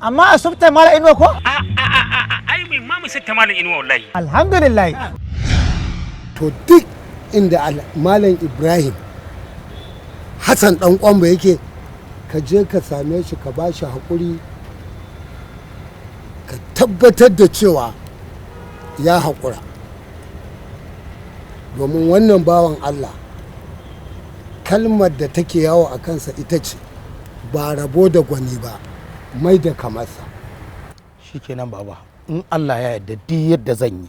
Amma a sufta Malam Inuwa ko? A a a a, ai mai ma musanta Malam Inuwa wallahi. Alhamdulillah. To, duk inda Malam Ibrahim Hassan Dan Kwambo yake, ka je ka same shi, ka ba shi haƙuri, ka tabbatar da cewa ya haƙura, domin wannan bawan Allah, kalmar da take yawo a kansa ita ce ba rabo da gwani ba, mai da kamarsa. Shikenan baba, in Allah ya yarda, duk yadda zan yi,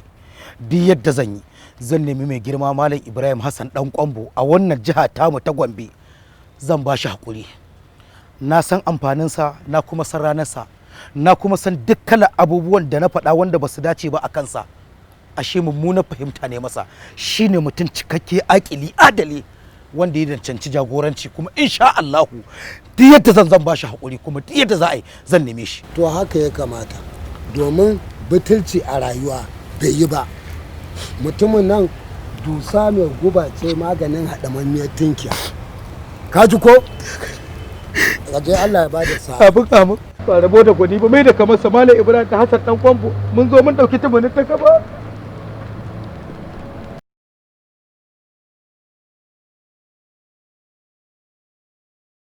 duk yadda zan yi, zan nemi mai girma Malam Ibrahim Hassan Dan Kwambo a wannan jiha tamu ta Gombe, zan ba shi hakuri. Na san amfaninsa, na kuma san ranarsa, na kuma san duk kalar abubuwan da na faɗa wanda ba su dace ba a kansa. Ashe mummunar fahimta ne masa. Shine mutum cikakke, akili, adali, wanda ya cancanci jagoranci. Kuma insha Allahu, duk yadda zan ba shi hakuri, kuma duk yadda za a yi, zan neme shi. To, haka ya kamata, domin butulci a rayuwa bai yi ba. Mutumin nan dusa mai guba ce, maganin haɗamammiyar tinkiya. Ka ji ko? Ka je, Allah ya bada sa'a. Abin kamun ba rabo da gwani ba, mai da kamar sa, Malam Ibrahim ta Hassan Dan Kwambo. Mun zo mun dauki tumunin ta gaba.